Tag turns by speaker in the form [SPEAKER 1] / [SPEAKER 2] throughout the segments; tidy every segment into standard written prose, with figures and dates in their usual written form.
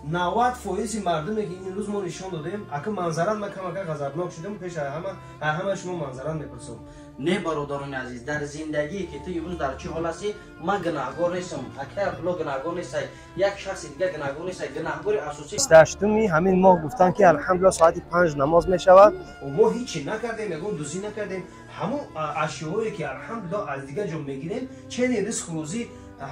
[SPEAKER 1] 90% мардуме ки ин рӯз мо нишон додем, ака манзарат ма камака ғазабнок шудам, пеш ҳама шумо манзарат мепурсам.
[SPEAKER 2] Не, бародарони азиз, дар зиндагие ки ту имрӯз дар чӣ ҳол ҳастӣ, ман гунаҳгор нестам, акай Абдулло гунаҳгор нестай, як шахси дигар гунаҳгор нестай, гунаҳгори асосӣ.
[SPEAKER 1] 28-уми ҳамин моҳ гуфтанд, ки алҳамдулилла соати 5 намоз мешавад. Мо ҳичи накардем, ягон дузӣ накардем. Ҳамон ашёҳое ки алҳамдулилла аз дигар ҷо мегирем, чени ризқу рӯзӣ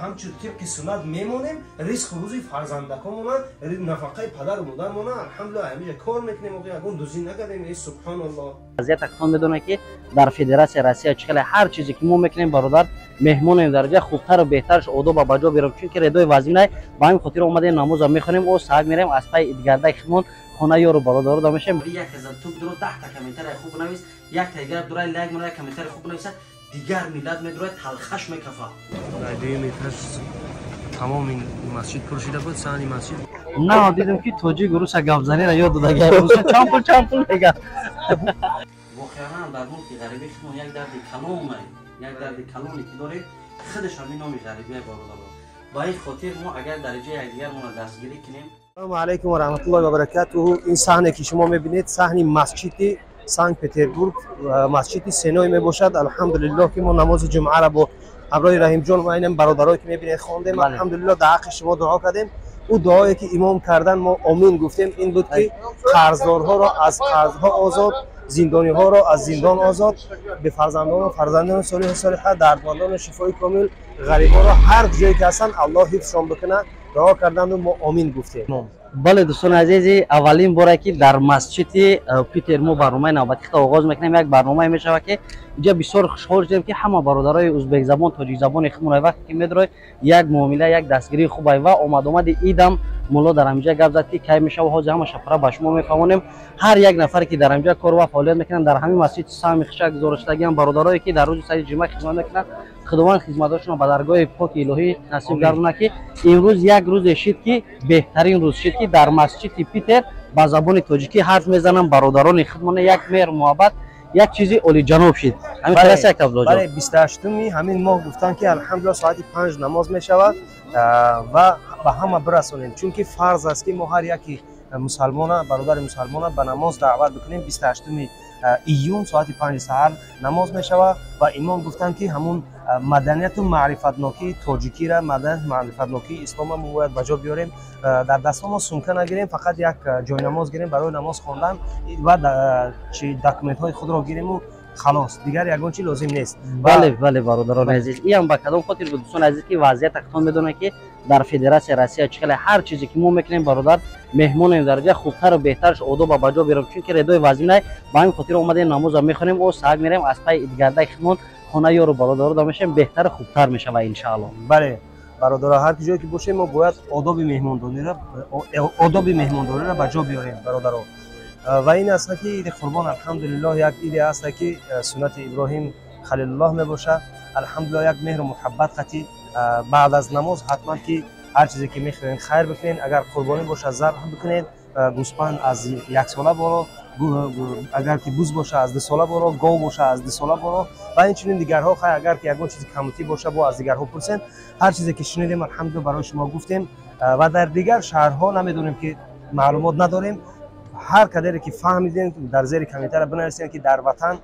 [SPEAKER 1] ҳамчун тибқи суннат мемонем, ризқу рӯзи фарзандаконмона, нафақаи падару модармона, алҳамдулилла ҳамиҷа кор мекунем, ягон дузӣ накардем. Э, субҳоналлоҳ.
[SPEAKER 2] Вазъият акнун медонад, ки дар Федератсияи Россия чӣ хеле ҳар чизе ки мо мекунем, бародар, меҳмонем, дараҷа хубтару беҳтарш одоба ба ҷо берам, чунки редои вазинай. Ба ҳамин хотир омадем, намоза мехонем, о саак мерем аз пай идгардаи хидмон, хона ёру бародаро да мешем. Як ту дуро 10-та комментария хуб навис, якта дигар дурай лайк мона, як комментария хуб нависа, дигар миллат медурад, талхаш мекафа.
[SPEAKER 1] Дуюм этаж тамоми масҷид пур шуда буд, саҳни масҷид.
[SPEAKER 2] На, дидем, ки тоҷик руса гапзанира ёд додага, руса чанд пул, чанд пул мега. Воқеан дар мулки ғарибӣ худмон як дарди калоне, як дарди калоне ки дорем, худаш ҳамин номи ғарибия, бародаро. Ба ин хотир мо агар дараҷаи якдигармонро дастгирӣ кунем.
[SPEAKER 1] Ассалому алайкум ва раҳматуллоҳи ва баракатуҳу. Ин саҳне ки шумо мебинед, саҳни масҷиди Санкт Петербург, масҷиди Сеной мебошад. Алҳамдулиллоҳ, ки мо намози ҷумъаро бо ҳамроҳи Раҳимҷон ва инам бародарое ки мебинед хондем. Алҳамдулиллоҳ, дар ҳаққи шумо дуо кардем. Ӯ дуое ки имом кардан, мо омин гуфтем, ин буд, ки қарздорҳоро аз қарзҳо озод, зиндониҳоро аз зиндон озод, бефарзандону фарзандони солиҳу солиҳа, дардмандону шифои комил, ғарибонро ҳар ҷое ки ҳастанд, Аллоҳ ҳифзшон бикунад, дуо карданду мо омин гуфтем.
[SPEAKER 2] Бале, дӯстони азизи, аввалин боре ки дар масҷиди Питер мо барномаи навбатӣ худро оғоз мекунем. Як барномае мешавад, ки инҷа бисёр хушҳол шудем, ки ҳама бародарои узбекзабон, тоҷикзабони худмон вақте ки медрои, як муомила, як дастгирии хубай. Ва омадомади идам мулло дар ҳаминҷа гап зад, ки кай мешава. Ҳозир ҳама шапара ба шумо мефаҳмонем. Ҳар як нафаре ки дар ҳаминҷа кор ва фаъолият мекунанд, дар ҳамин масҷид саҳми хиша гузориштагиам, бародарое ки дар рӯзи саиди ҷумъа хизмат мекунанд, Худованд хизматҳошонро ба даргоҳи поки илоҳӣ насиб гардонад, ки имрӯз як рӯзе шид, ки беҳтарин рӯз шид, ки дар масҷиди Питер ба забони тоҷикӣ ҳарф мезанам бародарони худмона, як меҳру муҳаббат, як чизи олиҷаноб шид. Ҳамин хеласи, як Абдуллоҷон.
[SPEAKER 1] Бале, 28-уми ҳамин моҳ гуфтанд, ки алҳамдулилла соати 5 намоз мешавад ва ба ҳама бирасонем, чунки фарз аст, ки мо ҳар яки мусалмона, бародари мусалмона ба намоз даъват бикунем. 28-уми июн соати 5 саҳар намоз мешавад ва имом гуфтанд, ки ҳамун маданияту маърифатнокии тоҷикира, маданияту маърифатнокии ислома мо бояд ба ҷо биёрем. Дар дастҳо мо сумка нагирем, фақат як ҷойнамоз гирем барои намоз хондан ва чи документҳои худро гириму халос, дигар ягон чи лозим нест.
[SPEAKER 2] Бале, бародарони азиз, иам ба кадом хотир буд, дӯстони азиз, ки вазъият акнун медонад, ки дар Федератсияи Россия чӣ хеле ҳар чизе ки мо мекунем, бародар, меҳмонем, дараҷа хубтару беҳтарш одоба ба ҷо берам, чунки редои вазинай. Ба ҳамин хотир омадем, намоза мехонем, о саак мерем аз пай идгардаи хидмон, хона ёру бародаро да мешем, беҳтару хубтар мешава, иншаалло.
[SPEAKER 1] Бале, бародаро, ҳар ҷое ки бошем, мо бояд одоби меҳмондориро ба ҷо биёрем, бародаро. Ва ин аст, ки иди Қурбон, алҳамдулиллоҳ, як иде аст, ки суннати Иброҳим Халилуллоҳ мебошад. Алҳамдулиллоҳ, як меҳру муҳаббат қатӣ баъд аз намоз ҳатман ки ҳар чизе ки мехоҳем, хайр бикунед. Агар қурбонӣ бошад, забҳ бикунед, гӯспанд аз яксола боло, агар ки буз боша, аз 2 сола боло, гов боша, аз 2 сола боло ва инчунин дигарҳо. Хай, агар ки ягон чизи камутӣ боша, бо аз дигарҳо пурсем. Ҳар чизе ки шунидем, алҳамдулилла, барои шумо гуфтем. Ва дар дигар шаҳрҳо намедонем, ки маълумот надорем. Ҳар кадере ки фаҳмидем, дар зери комментария бинависем, ки дар ватан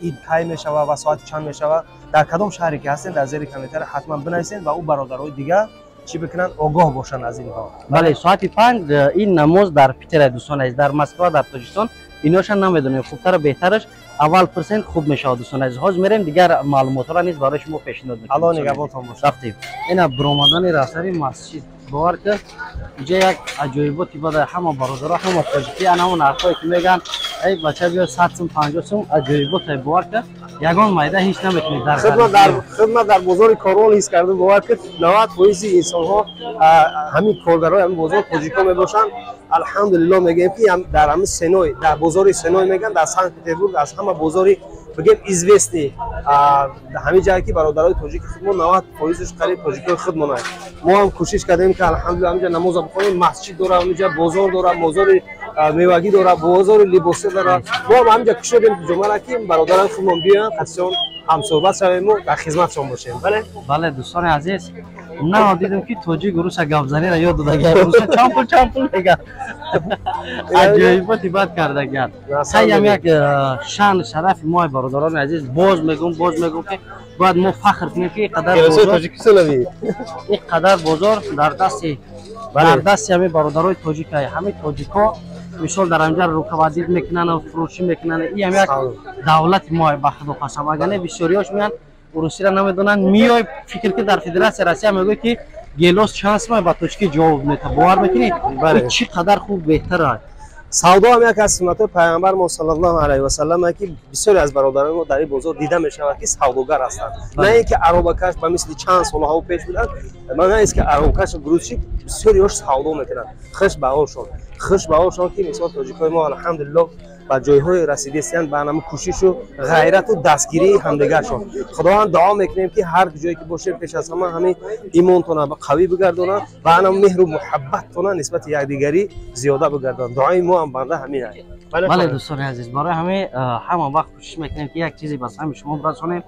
[SPEAKER 1] ид кай мешава ва соати чанд мешава, дар кадом шаҳре ки ҳастем, дар зери комментария ҳатман бинависем ва ӯ бародарои дигар чӣ бикунанд, огоҳ бошанд аз инҳо.
[SPEAKER 2] Бале, соати 5 ин намоз дар Питера, дӯстон азиз. Дар Москва, дар Тоҷикистон иноша намедонем. Хубтару беҳтараш аввал пурсен, хуб мешавад. Дӯстон азиз, ҳозир мерем, дигар маълумотҳоро низ барои шумо пешниҳод мекунем.
[SPEAKER 1] Аллоҳ нигаҳбонтон бошад.
[SPEAKER 2] Рафтем. Ина биромадани рафтари масҷид, бовар ки инҷа як аҷоиботи бада. Ҳама бародаро, ҳама тоҷикӣ, ана ҳамон ҳарфое ки мегӯянд: «Эй бача, биё, 100 сум, 50 сум». Аҷоиботе, бовар ки ягон майда ҳеҷ наметунед дар
[SPEAKER 1] Хидмат дар бозори Корвон ҳис кардам, бовар ки 90% инсонҳо, ҳамин коргарои ҳамин бозор тоҷикҳо мебошанд. Алҳамдулилло, мегӯем, ки дар ҳамин Сеной, дар бозори Сеной мегӯянд, дар Санкт Петербург аз ҳама бозори, бигем, известный ҳамин ҷае, ки бародарои тоҷики худмон, 90%-аш қариб тоҷикои худмонанд. Мо ҳам кӯшиш кардем, ки алҳамдулилла ҳаминҷа намоза бихонем. Масҷид дора ҳаминҷа, бозор дора, бозори мевагӣ дора, бозори либосӣ дора. Мо ҳам ҳаминҷа кушодем ҷумъара, ки бародарои худмон биёянд, қатисиён ҳамсӯҳбат шавему дар хизматшон бошем. Бале.
[SPEAKER 2] Бале, дӯстони азиз. На дидам ки тоҷик руса гапзаниро ёд додагият. Руса чанд пул мегӯяд. Аҷоиботи бад кардагият. Ҳаям як шаъну шарафи мо бародарони азиз, боз мегӯм ки бояд мо фахр кунем ки ин қадар бозор дар дасти ҳамин бародарои тоҷик, ҳамин тоҷикҳо мисол дар ҳамҷа рукавадид мекунанд, фурӯшӣ мекунанд. Ин ҳам як давлати мо ба худо қасам. Агар не бисёриёш меянд русиро намедонанд, меои фикр ки дар Федератсияи Россия мегӯяд ки гелос чанд сомай, ба тоҷикӣ ҷавоб медиҳад. Бовар мекунӣ? Чӣ қадар хуб беҳтар аст.
[SPEAKER 1] Савдо ҳам як аз суннатҳои пайғамбар мо саллаллоҳу алайҳи васаллам аст, ки бисёре аз бародарони мо дар ин бозор дида мешавад ки савдогар ҳастанд. На ин ки аробакаш ба мисли чанд солҳо пеш буданд, на ин ки аробакаш грузчик, бисёриҳош савдо мекунанд. Хуш ба ҳолшон, хуш ба ҳолшон ки мисол тоҷикҳои мо алҳамдулиллоҳ ба ҷойҳое расидистанд ба ҳамин кӯшишу ғайрату дастгирии ҳамдигаршон. Худованд дуо мекунем ки ҳар ҷое ки бошем пеш аз ҳама ҳамин имонтона қавӣ бигардонад ва ҳамин меҳру муҳаббаттона нисбати якдигарӣ зиёда бигардонад. Дуои мо ҳам банда ҳамин аст.
[SPEAKER 2] Бале дӯстони азиз, барои ҳамин ҳама вақт кӯшиш мекунем ки як чизе ба саҳми шумо расонем,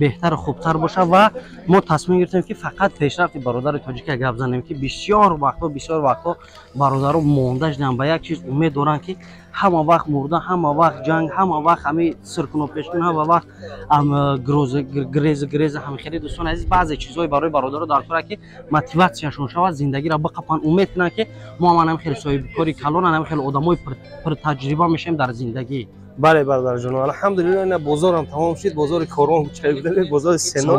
[SPEAKER 2] беҳтару хубтар бошад ва мо тасмим гирифтем ки фақат пешрафти бародари тоҷика гап занем, ки бисёр вақтҳо бародаро монда шуданд, ба як чиз умед доранд ки ҳама вақт мурда, ҳама вақт ҷанг, ҳама вақт ҳамин сиркуно пешкун, ҳама вақт греза ҳамин хеле. Дӯстони азиз, баъзе чизҳои барои бародаро дар кора ки мотиватсияшон шавад, зиндагиро биқапанд, умед кунанд ки мо ҳам ҳамин хеле соҳибкори калон, ҳамин хеле одамои пуртаҷриба мешавем дар зиндагӣ.
[SPEAKER 1] Бале бародарҷон, алҳамдулиллоҳ ина бозорам тамом шуд, бозори Корвон чай будем, бозори Сено.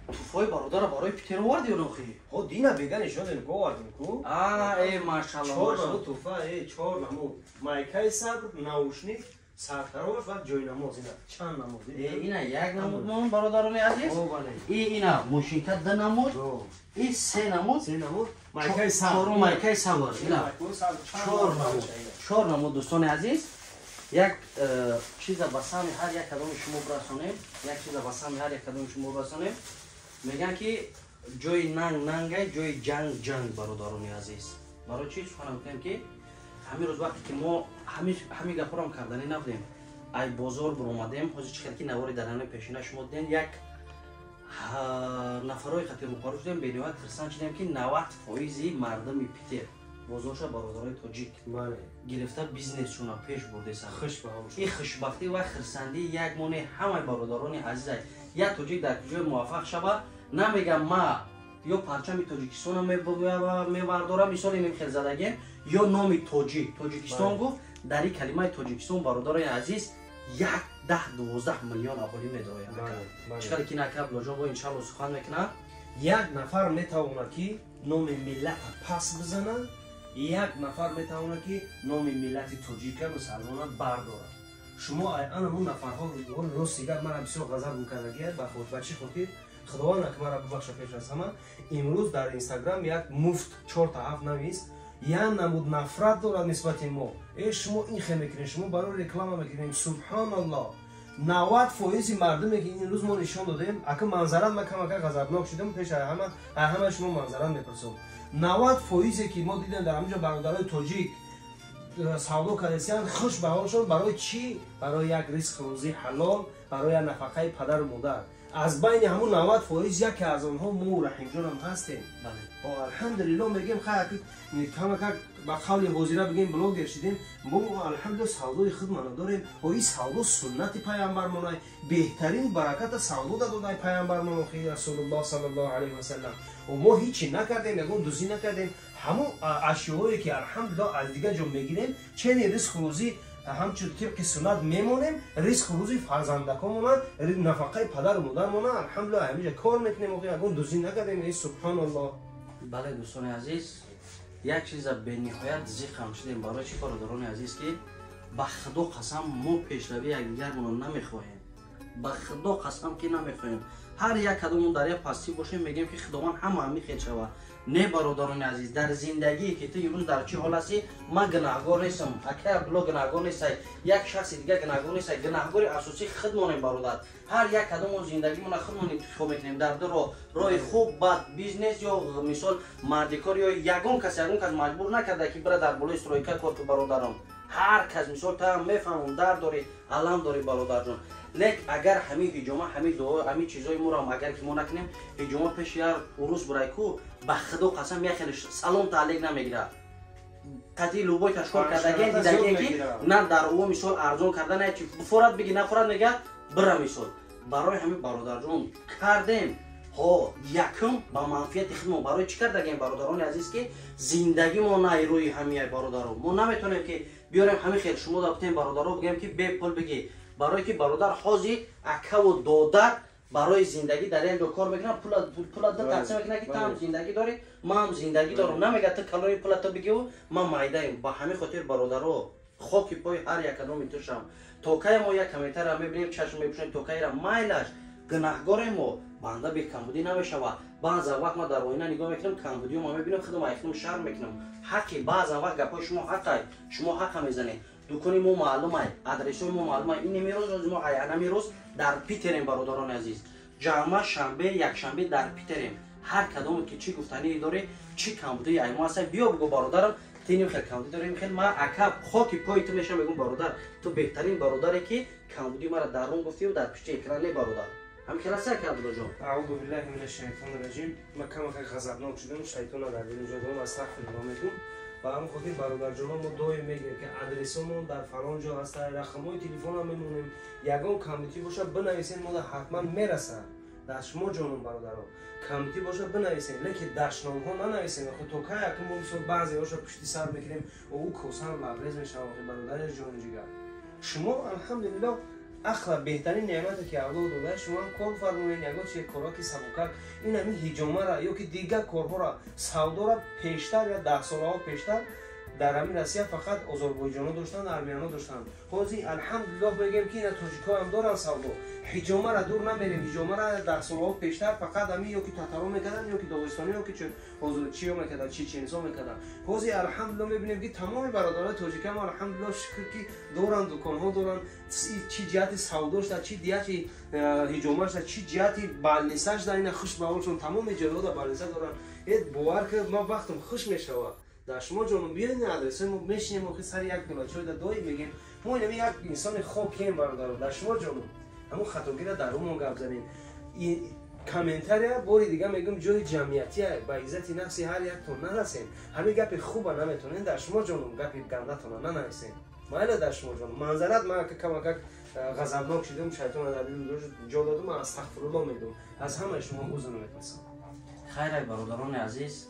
[SPEAKER 2] Туфои бародара барои Питер оварди ё нохи?
[SPEAKER 1] Хо дина бега нишон додем, ку овардем ку?
[SPEAKER 2] Машалло.
[SPEAKER 1] Чор намуд туфа, чор намуд. Майкаи сабр, наушник, сартарош ва ҷойнамоз. Ина чанд намуд?
[SPEAKER 2] Ина як намуд мон бародарони азиз. Ина мошинка ду намуд, и се намуд.
[SPEAKER 1] Се намуд. Майкаи сабр.
[SPEAKER 2] Чорум майкаи сабр. Ина чор намуд. Чор намуд дӯстони азиз. Як чиза ба сами ҳар як кадоми шумо расонем, як чиза ба сами ҳар як кадоми шумо расонем. Мегӯянд ки ҷои нанг нангай, ҷои ҷанг ҷанг, бародарони азиз. Барои чӣ сухан мекунем ки ҳамин рӯз вақте ки мо ҳамин гапҳоро карданӣ набудем, ай бозор биромадем, ҳозир чӣ хел ки навори дар ҳамин пешина шумо дидем, як нафарҳои хатир муқаррар шудем, бениҳоят хирсанд шудем ки 90% мардуми Питер бозорша бародарои тоҷик гирифта бизнесшона пеш бурдесанд. Ин хушбахтӣ ва хирсандии як моне ҳамаи бародарони азизай. Як тоҷик дар ҷое муваффақ шава, намегам ма ё парчами Тоҷикистонро мебардорам, мисол инем хел задагем, ё номи тоҷик Тоҷикистон гуфт, дар ин калимаи Тоҷикистон бародарони азиз 10-12 миллион аҳолӣ медарояд. Чӣ қадар ки накаб лоҷон бо иншалло сухан мекунад.
[SPEAKER 1] Як нафар метавонад ки номи миллата пас бизанад, як нафар метавонад ки номи миллати тоҷика мусалмона бардорад. Шумо ана мун нафарҳо рости гап мара бисёр ғазаб мекардагият. Ба чӣ хотир? Худованд ак мара бубахша пеш аз ҳама. Имрӯз дар Инстаграм як муфт 4-7 навис, як намуд нафрат дорад нисбати мо. Шумо ин хел мекунед, шумо барои реклама мекунед. Субҳоналлоҳ, 90% мардуме ки имрӯз мо нишон додем, ака манзарат ма камака ғазабнок шудем, пеш аз ҳама шумо манзарат мепурсам. 90% ки мо дидем дар ҳаминҷо бародарои тоҷик савдо кардесиянд, хуш ба ҳолшон. Барои чӣ? Барои як ризқу рӯзии ҳалол, барои як нафақаи падару модар. Аз байни ҳамун 90% яке аз онҳо мо Раҳимҷонам ҳастем. Алҳамдулиллоҳ мегӯем, камакак ба қавли ҳозира бигем блогер шудем, мо алҳамдулиллоҳ савдои худмона дорем. Ин савдо суннати пайғамбармонай, беҳтарин бараката савдо дадодай пайғамбармон Расулуллоҳ саллаллоҳу алайҳи васаллам. Мо ҳичи накардем, ягон дузӣ накардем. Ҳамун ашёҳое ки алҳамдулиллоҳ аз дигар ҷо мегирем, чени ризқу рӯзӣ ҳамчун тибқи суннат мемонем, ризқу рӯзи фарзандаконмона, нафақаи падару модармона алҳамдулиллоҳ ҳаминҷа кор мекунем, ягон дузӣ накардем. Субҳоналлоҳ.
[SPEAKER 2] Бале дӯстони азиз, як чиза бениҳоят зиқам шудем. Барои чӣ бародарони азиз ки ба худо қасам мо пешравии якдигармонро намехоҳем. Ба Худо қасам ки намехоҳем. Ҳар як кадомон дар як пастӣ бошем, мегӯем ки Худованд ҳама ҳамин хел шава. Не, бародарони азиз, дар зиндагие ки ту имрӯз дар чӣ ҳол ҳастӣ, ман гунаҳгор нестам, акай Абдулло гунаҳгор нестай, як шахси дигар гунаҳгор нестай. Гунаҳгори асосӣ худмонем, бародар. Ҳар як кадомон зиндагимона худмон интихоб мекунем дар ду роҳ: роҳи хуб, бад, бизнес ё мисол мардикор ё ягон кас, ягон кас маҷбур накарда ки бира дар болои стройка кор ку, бародарон. Ҳар кас мисол та мефаҳмам, дард дорӣ, алам дорӣ, бародарҷон. Лек агар ҳамин ҳиҷома, ҳамин дуо, ҳамин чизои моро агар ки мо накунем, ҳиҷома пеши як урус бурай ку, ба Худо қасам, як хеле салом таълиқ намегирад. Қатъи любой ташкор кардагиен, дидагиен ки на дар ӯ мисол арзон карда на чи буфорад биги нафорад мега бира мисол. Барои ҳамин, бародарҷон, кардем. Ҳо, якум ба манфиати худмон. Барои чӣ кардагем, бародарони азиз, ки зиндагимо на рӯи ҳамияй, бародаро. Мо наметавонем ки биёрем ҳамин хел шумо да бутем, бародаро, бигӯем ки бепул бигӣ. Барое ки бародар ҳозир акаву додар барои зиндагӣ дар як ҷо кор мекунад, пула ду тақсим мекунад, ки ту ҳам зиндагӣ дорӣ, ман ҳам зиндагӣ дорам. Намегӯяд ту калони пула ту бигиву ман майдаем. Ба ҳамин хотир, бародаро, хоки пои ҳар як кадоми тушам. То кай мо як комментария мебинем, чашм мепӯшем, то кайра майлаш гунаҳгорем мо, банда бекамбудӣ намешавад. Баъзан вақт ман дар оина нигоҳ мекунам, камбудиёма мебинам, худам айхудам шарм мекунам. Ҳаққи баъзан вақт гапҳои шумо ҳаққай, шумо ҳаққа мезанед. Дукони мо маълумай, адресҳои мо маълумай. Ин имрӯз рӯзи мо аянами рӯз дар Питерем, бародарони азиз. Ҷамъа, шанбе, якшанбе дар Питерем. Ҳар кадоме ки чӣ гуфтание дорӣ, чӣ камбудии ай мо ҳастай, биё бигӯ: бародарам, ту иним хел камбудӣ дорем хел. Ман ака хоки пои ту мешавам, мегӯм: бародар, ту беҳтарин бародаре ки камбудии маро дар рун гуфтию дар пишти экран. Не, бародар, ҳамин хел аст, ака Абдуллоҷон?
[SPEAKER 1] Аъузу биллаҳи минаш шайтони раҷим. Ман камака ғазабнок шудам, шайтона дар дилам ҷо додам, астағфируллоҳ мегӯм. Ба ҳамин хотир, бародарҷоно, мо доим мегӯем ки адресомон дар фалон ҷо ҳаста, рақамҳои телефонам мемонем. Ягон камбудӣ бошад, бинависед, мо ҳатман мерасад дар шумо ҷонум. Бародаро, камбудӣ бошад, бинависем, лекин дашномҳо нанависем. Охи то кай аки мо мисол баъзеҳоша пушти сар мекунем, ӯ косан лабрез мешавад. Охи бародари ҷону ҷигар, шумо алҳамдулиллоҳ ақла беҳтарин неъмате ки Аллоҳ дода, шумо ҳам кор фармоед, ягон чи короки сабукак, ин ҳамин ҳиҷомара ё ки дигар корҳоро, савдора. Пештар я 10 солаҳо пештар дар ҳамин Россия фақат озарбойҷоно доштанд, армяно доштанд. Ҳозир алҳамдулиллоҳ мегӯем ки ина тоҷикҳо ҳам доранд савдо. Ҳиҷомара дур намерем, ҳиҷомара 10 солаҳо пештар фақат ҳамин ё ки татаро мекарданд, ё ки доғистони, ё ки чиё мекарданд, чеченсо мекарданд. Ҳозир алҳамдулиллоҳ мебинем ки тамоми бародарои тоҷикам, алҳамдулиллоҳ, шукр, ки доранд, дуконҳо доранд, чӣ ҷиҳати савдошда, чӣ ҷиҳати ҳиҷомашда, чӣ ҷиҳати больницашда. Ина хуш ба ҳолшон, тамоми ҷойҳода больница доранд. Бовар кунед, ман вақтам хуш мешавад. Дар шумо ҷонум, биёед адресои мо, мешинем, охи сари як пила чойда доим мегем. Мо инами як инсони хокем, бародаро. Дар шумо ҷонум, ҳамун хатогира дар румон гап занем. Комментария, бори дига мегӯм, ҷои ҷамъиятия, ба иззати нафси ҳар яктон нарасем. Ҳамин гапи хуба наметонем, дар шумо ҷонум, гапи гандатона нанависем, майла. Дар шумо ҷонум, манзарат, ман камакак ғазабнок шудам, шайтона дар дил ҷо додум, астағфируллоҳ мегӯм, аз ҳамаи шумо узр мепурсам.
[SPEAKER 2] Хайрай, бародарони азиз,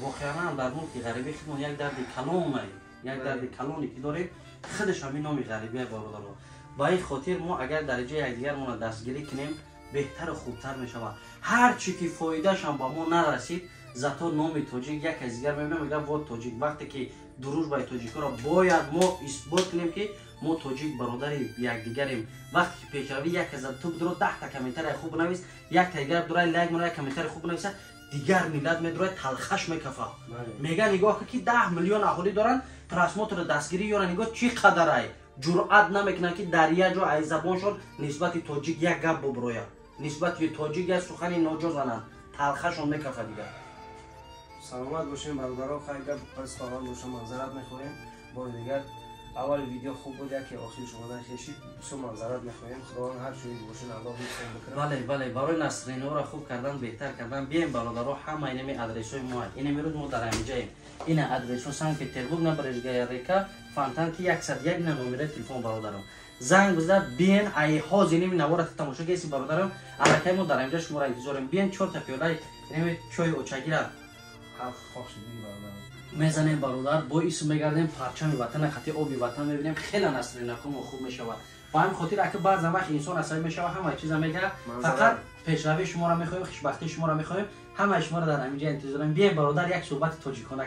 [SPEAKER 2] воқеан дар мулки ғарибӣ худмон як дарди калоне, як дарди калоне ки дорем, худаш ҳамин номи ғарибия, бародаро. Ба ин хотир мо агар дараҷаи якдигармонро дастгирӣ кунем, беҳтару хубтар мешавад. Ҳар чӣ ки фоидаашам ба мо нарасид, зато номи тоҷик як аз дигар мебинам, мегӯям: вот тоҷик. Вақте ки дружбаи тоҷикҳоро бояд мо исбот кунем, ки мо тоҷик бародари якдигарем. Вақте ки пешравӣ як аз ту бидуро 10-та комментария хуб навис, якта дигар дураи лайк мона, як комментария хуб нависа, дигар миллат медурад, талхаш мекафа, мега: нигоҳ кун, ки 10 миллион аҳолӣ доранд, просмотр дастгирӣ ёра нигоҳ чӣ қадарай. Ҷуръат намекунанд, ки дар як ҷо аз забоншон нисбати тоҷик як гап буброяд, нисбати тоҷик як сухани ноҷо зананд, талхашон мекафа дигар.
[SPEAKER 1] Саломат бошем, бародаро. Хай, гап пас боша, манзарат мехоҳем. Бори дигар, аввали видео хуб буд, яке охирш омадан хешид, бисёр манзарат мехоҳем. Худованд ҳар чӯи бошин, Аллоҳ ҳифзон бикунад.
[SPEAKER 2] Бале, бале, барои настроениҳоро хуб кардан, беҳтар кардан, бием, бародаро. Ҳама инами адресҳои мо, инами рӯз мо дар ҳамиҷаем. Ина адресҳо: Санкт Петербург, Набережная река, Фонтанки 101, ина номераи телефон. Бародарам, занг бизда, биен. Ай ҳозир инами навора тамошо кеси, бародарам, аллакай мо дар ҳамиҷа шуморо интизорем. Биен, чорта пиёлаи инами чойи очагира мезанем, бародар, бо исм мегардем, парчами ватана хати оби ватан мебинем, хеле настроенакомо хуб мешавад. Ба ҳамин хотир, ака, баъзан вақт инсон асабӣ мешавад, ҳамаи чиза мега. Фақат пешравии шуморо мехоҳем, хушбахтии шуморо мехоҳем. Ҳамаи шуморо дар ҳаминҷа интизорем. Бием, бародар, як суҳбати тоҷикона.